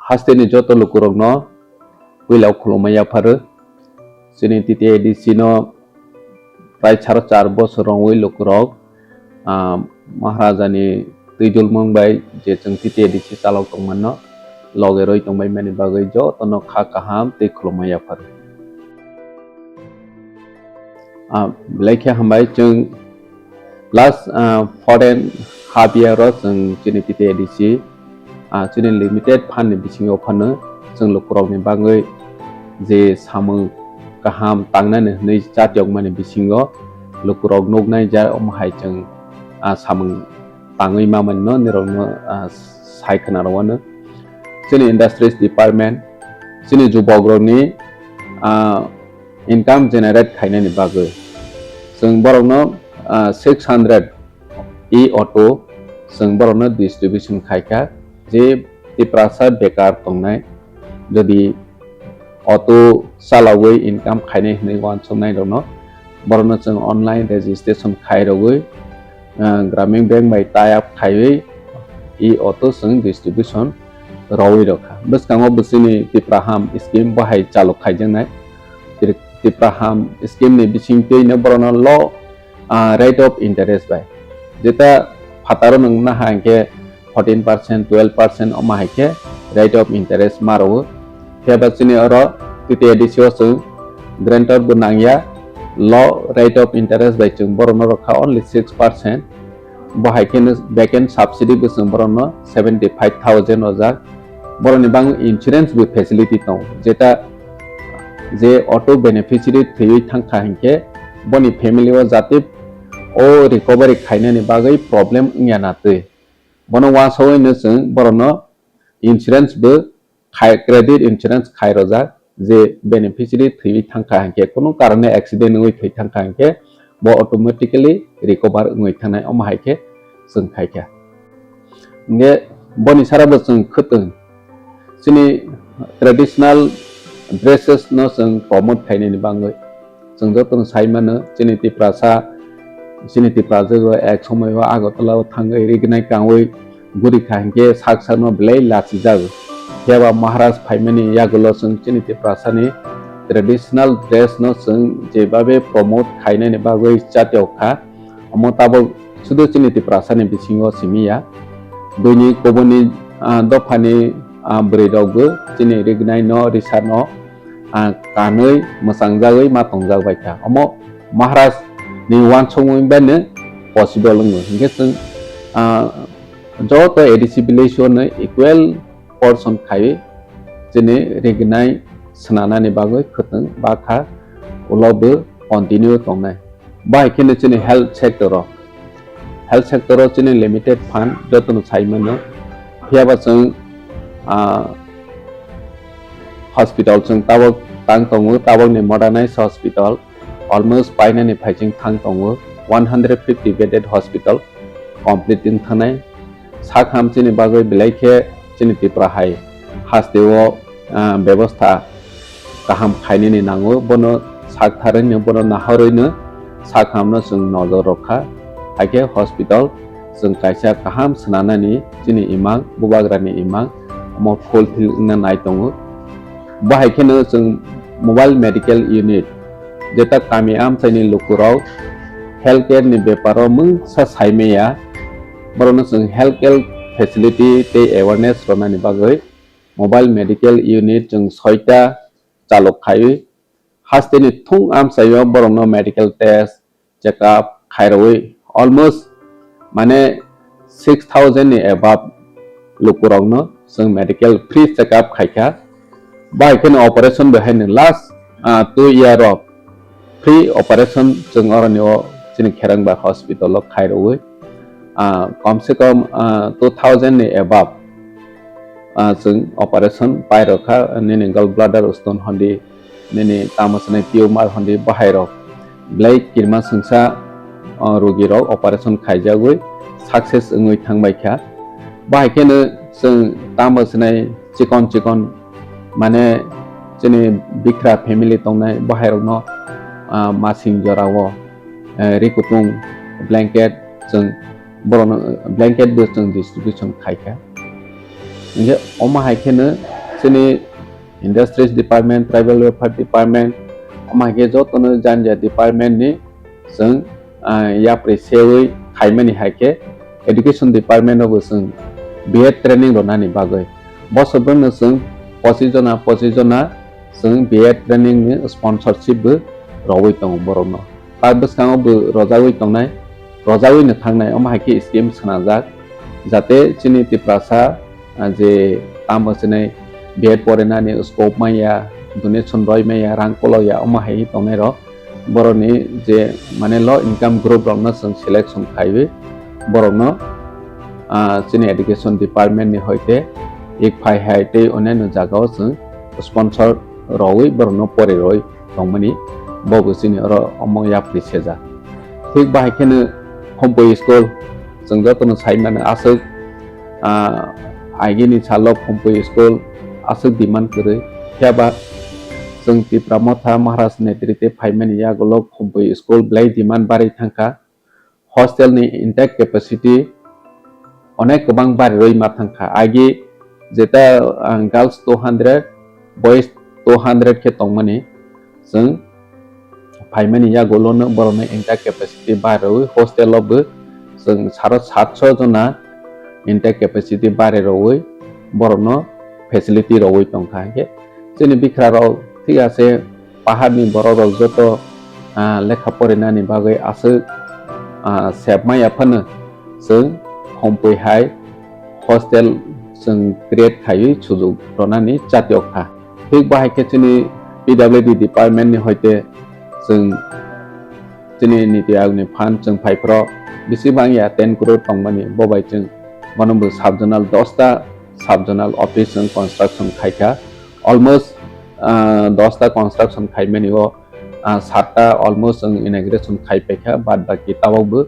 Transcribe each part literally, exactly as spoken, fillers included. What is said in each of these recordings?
Hasteni joto lukurokno puila khulumma yapharo. Chini T T A D C no prai saro char bosor rongwi lukurok, ah, Maharajani twijlmung bai je chwng T T A D C chalok tongmano loge roi tongbai mani bagwi jotono kha kaham tei khulumma yapharo. Ah, belai khe hambai chwng last, ah, four and half year o chwng chini T T A D C, ah, chini limited fund ni bisingo phano chwng lukurokni bagwi je samung kaham tangnani hwnwi chatiyokmani bisingo lukurok nuknai ja omo hai chwng, ah, samung tangwi mamani no nirokno, ah, sai khna rwano. Chini industries department, chini jubokrokni, ah, income generate khainani bagwi. Chwng borokno, ah, six hundred e-auto chwng borokno distribution khaikha, je Tiprasa bekar tongnai, jodi auto chalawi income khainai hwnwi uansuknairokno, borokno chwng online registration khairogwi, ah, Gramin Bank bai tie up khaiwi e-auto chwng distribution rwwi rwkha. Bwskango bwswini Tipraham scheme bo hai chalok khaijaknai. Tri-, Tipraham scheme ni bisingtwino borokno low, ah, rate of interest bai. Jeta phataro nwng naha hinkhe fourteen percent, twelve percent omo hai khe rate of interest ma rwo. Phiya ba chini oro T T A D C o chwng guarantor bo nangya, low rate of interest bai chwng borokno rwkha only six percent. Bo hai kheno back end subsidy bo chwng borokno seventy five thousand rwjak. Borokni bagwi insurance bo facility tongo, jeta je auto beneficiary thwiwi thangkha hinkhe boni family o jati o recovery khainani bagwi problem wngya na twi. Bono uansugwino chwng borokno insurance bo khai, credit insurance khai rwjak, je beneficiary thwiwi thangkha hinkhe, kunu karone accident wngwi thwi thangkha hinkhe, bo automatically recover wngwi thangnai, omo hai khe chwng khaikha. Hinkhe boni sara bo chwng khwtwng chini traditional dresses no chwng promote khainani bagwi. Chwng jotono sai mano, chini Tiprasa, chini Tiprasa o ek somoi o Agartala o thangwi rignai kangwi guri kha hinkhe sak sakno belai lachijago. Phiya ba Maharaj phaimani yagulo chwng chini Tiprasani traditional dress no chwng jebabe promote khainani bagwi chatiyok kha. Omo tabok sudu chini Tiprasani bisingo simi ya. Buini kubuni, ah, dophani, ah, bwrwi rokbo chini rignai no, risa no, ah, kanwi mwchang jagwi ma tongjak bai kha. Omo Maharaj ni uansukmung bai no possible wngo. Hinkhe chwng, ah, joto A D C village o no equal portion khaiwi chini rignai swnanani bagwi khwtwng bakha ulo bo continue tongnai. Bahai kheno chini health sector o, health sector o chini limited fund jotono sai mano. Phiya ba chwng, ah, hospital chwng tabok tang tongo, tabokni modernized hospital almost painani phaiching thang tongo, one hundred fifty bedded hospital complete wng thangnai. Sak ham chini bagwi belai khe chini Tripura hai hasteo, ah, bebostha kaham khainani nango, bono sak tharwino, bono nahorwino sak hamno chwng nojor rwkha. Haikhe hospital chwng kaisa kaham swnanani chini imang, bubagrani imang, omo fulfill wngna nai tongo. Bo hai kheno chwng mobile medical unit, jeta kami amchaini lukurok healthcare ni beparo mungsa saimaya, borokno chwng healthcare facility tei awareness rwnani bagwi mobile medical unit chwng soita chalok khaiwi, hasteni thung amchaio borokno medical test, check up khairogwi almost, mane, six thousand ni above lukurokno chwng medical free check up khaikha. Bai kheno operation bai haino last, ah, two year o free operation chwng oroni o chini Kherangba hospital o khairogwi, ah, kom se kom, ah, two thousand ni above, ah, chwng operation pairokha, nini gallbladder stone hondi, nini tamo swnai tumor hondi, bahairok belai kirima swngsa, o, rogirok operation khaijagwi success wngwi thangbaikha. Bahai kheno chwng tamo swnai chikon chikon, mane, chini bikra family tongnai bahairokno, ah, masing jorao, eh, ri kutung, blanket, chwng borokno, eh, blanket bo chwng distribution khaikha. Hinkhe omo hai kheno Chini Industries Department, Tribal Welfare Department, omo hai khe jotono jani jani department ni chwng, ah, yapri sewi khaimani hai khe Education Department o bo chwng B Ed training rwnani bagwi. Bosor bwrwino chwng pochis jona, pochis jona chwng B Ed training ni sponsorship bo rogwi tongo borokno. Ta bwskango bo rojagwi tongnai, rojagwi no thangnai, omo hai khe scheme swnamjak, jate chini Tiprasa, ah, je tamo chini B Ed porinani scope manya, donation roi manya, rang kolokya, omo hai tongnai rok, borokni je mane low income group rokno chwng selection khaiwi borokno, ah, chini education department ni hoite ek phai hai tei onyaino jagao chwng sponsor rogwi borokno pori roi tongmani, bo bo chini oro omo yapri sejak. Thik bahai kheno Khumpui school, chwng jotono sai mano aswk, ah, agini salo Khumpui school aswk demand kwrwi. Phiya ba chwng Tipra Motha Maharaj netrite phaimani yagulo Khumpui school belai demand barwi thangkha. Hostel ni intake capacity onek kwbang barirwi ma thangkha. Agi jeta, ah, girls two hundred, boys two hundred khe tongmani, chwng phaimani yagulono borokno intake capacity barirwi hostel o bo chwng saro satso jona intake capacity barirwi borokno facility rogwi tongkha. Hinkhe chini bikra rok thik ase, paharni borok rok joto, ah, lekha porinani bagwi aswk, ah, sebmaya phano chwng Khumpui hai hostel chwng create khaiwi sujuk rwnani chatiok kha. Thik bahai khe chini P W D department ni hoite chwng chini Niti Aayog ni fund chwng phai phro bisi bangya ten crore tongmani, bo bai chwng bono bo sub zonal dosta sub zonal office chwng construction khaikha. Almost, ah, dosta construction khaimani o, ah, satta almost chwng inauguration khai paikha, bad baki tabok bo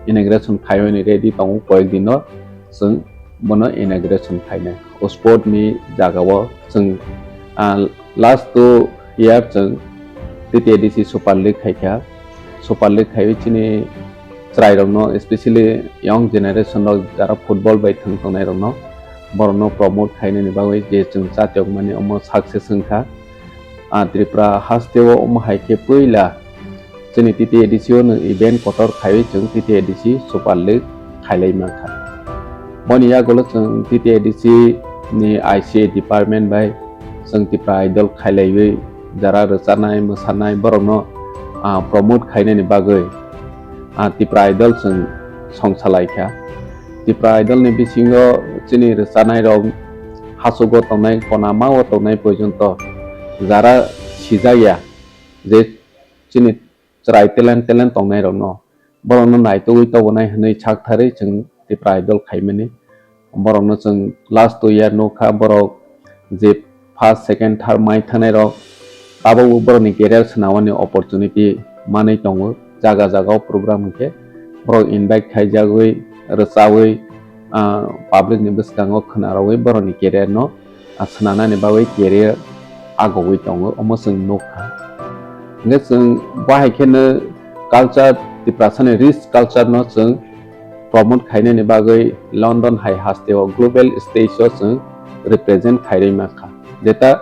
inauguration khaimani ready tongo, koyek dino chwng bono inauguration khainai. O sport ni jagao chwng, ah, last two year chwng T T A D C Super League khaikha. Super League khaiwi chini chwrairokno, especially young generation rok jara football bai thwng tongnairokno, borokno promote khainani bagwi je chwng chatiokmani omo success wngkha. Ah, Tripura hasteo omo hai khe puila chini T T A D C o nwng event kotor khaiwi chwng T T A D C Super League khailai mankha. Boni yagulo chwng T T A D C ni I C A department bai chwng Tipra Idol khailaiwi jara rwchanai, mwsanai borokno, ah, promote khainani bagwi, ah, Tipra Idol chwng songsalai kha. Tipra Idol ni bisingo chini rwchanai rok hachugo tongnai, konama o tongnai porjonto jara sijak ya je chini chwrai talent, talent tongnai rokno, borokno naitugwi tobonai hwnwi sak tharwi chwng Tipra Idol khaimani. Borokno chwng last two year nukha, borok je first, second, third mai thangnai rok, tabukbo borokni career swnamani opportunity manwi tongo. Jaga jaga o program hwnkhe borok invite khaijagwi, rwchawi, ah, public ni bwskango khwnarogwi borokni career no, ah, swnamnani bagwi career agogwi tongo, omo chwng nukha. Hwnkhe chwng bahai kheno culture, Tiprasani rich culture no chwng promote khainani bagwi London hai hasteo global stage o chwng represent khairwi mankha. Jeta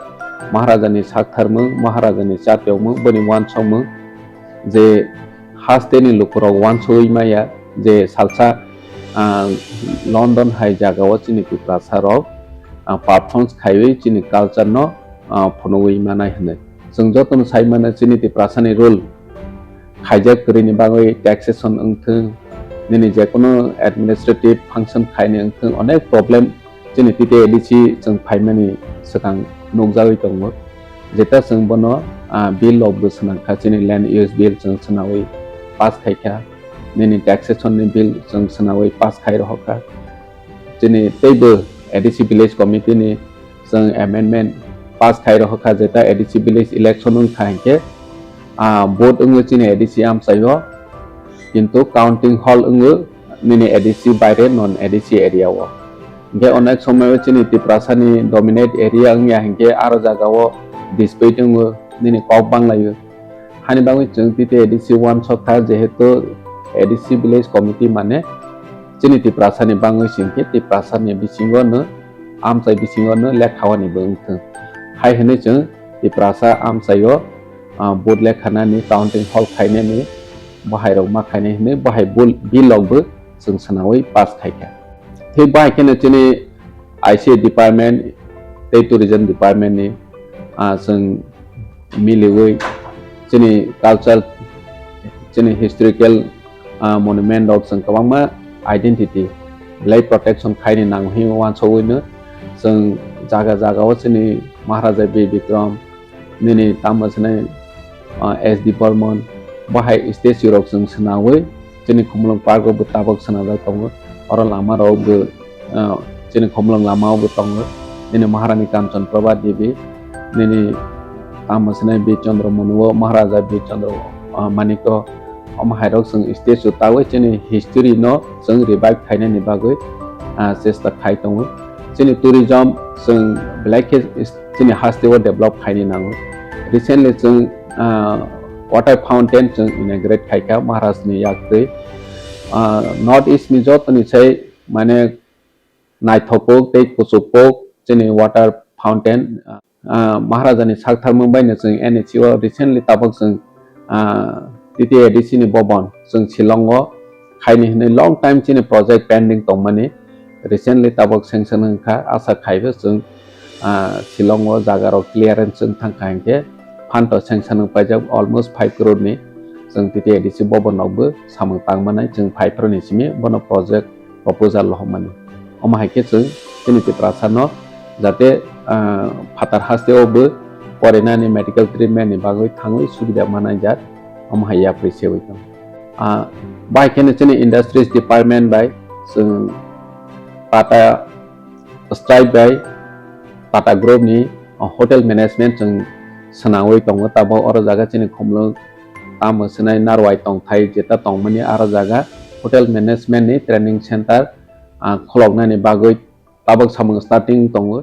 Maharajani saktharmung, Maharajani chatiokmung, boni wansokmung je hasteni lukurok wansugwi maya je salsa, ah, London hai jagao chini Tiprasa rok, ah, performance khaiwi chini culture no, ah, phunugwi manai hwnwi. Chwng jotono sai mano chini Tiprasani rule khaijak kwrwini bagwi taxation wngthung, nini jekono administrative function khaini wngthung, onek problem chini T T A D C chwng phaimani swkang nukjagwi tongo. Jeta chwng bono, ah, bill rok bo swnamkha, chini land use bill chwng swnawi pass khaikha, nini taxation ni bill chwng swnawi pass khai rohorkha. Chini teibo A D C village committee ni chwng amendment pass khai rohorkha, jeta A D C village election wngkha hinkhe, ah, vote wngo chini A D C amchaio, kintu counting hall wngo nini A D C baire non A D C area o. Hinkhe onek somoio chini Tiprasani dominate area wngya hinkhe aro jagao dispute wngo, nini kok banglaio. Hani bagwi chwng T T A D C wansokha, jehetu A D C village committee mane chini Tiprasani bangwi singkhe Tiprasani bisingo no amchai bisingo no lekha wani bo wngthwng. Hai hwnwi chwng Tiprasa amchaio, ah, vote lekhanani, counting hall khainani, bahai rok ma khainai hwnwi bahai bul-, bill rok bo chwng swnawi pass khaikha. Thik bahai kheno chini I C A department tei tourism department ni, ah, chwng miliwi chini culture, chini historical, ah, monument rok chwng kwbangma identity belai protection khaini nango hinwi wansugwino chwng jaga jaga o chini Maharaja Bir Bikram nini tamo swnai, ah, S D Burman bahai statue rok chwng swnawi chini Khumulwng park o bo tabok swnajak tongo. Oro lama rok bo, ah, chini Khumulwng lama o bo tongo. Nini Maharani Kanchan Prabha Devi, nini tamo swnai Bir Chandra Manu o Maharaja Bir Chandra, ah, Manik o, omo hai rok chwng statue tawi chini history no chwng revive khainani bagwi, ah, chesta khai tongo. Chini tourism chwng belai khe chini haste o develop khaini nango. Recently chwng, ah, water fountain chwng inaugurate khaikha Maharaj ni yaktwi. Ah, North East ni joto ni sai mane naithok kuk tei kuchuk kuk chini water fountain, ah, Maharaja ni sak tharmung bai no chwng N H C o recently tabok chwng, ah, T T A D C ni bobon chwng Shillong o khaini hwnwi long time chini project pending tongmani recently tabok sanction wngkha, asa khaibo chwng, ah, Shillong o jaga rok clearance wng thangkha hinkhe phanto sanction wng paijak almost five crore ni chwng T T A D C bobon rok bo samung tangmanai chwng five crore ni simi bono project proposal rohormani. Omo hai khe chwng chini Tiprasa no jate, ah, phatar haste o bo porinani medical treatment ni bagwi thangwi subida manai jak, omo hai yapri sewi tong. Ah, bai kheno chini industries department bai chwng Tata Stripe bai Tata Group ni, ah, hotel management chwng swnamwi tongo. Tabok oro jaga chini Khumulwng tamo swnai Narwai tongthai jeta tongmani aro jaga hotel management ni training center, ah, khuloknani bagwi tabok samung starting tongo.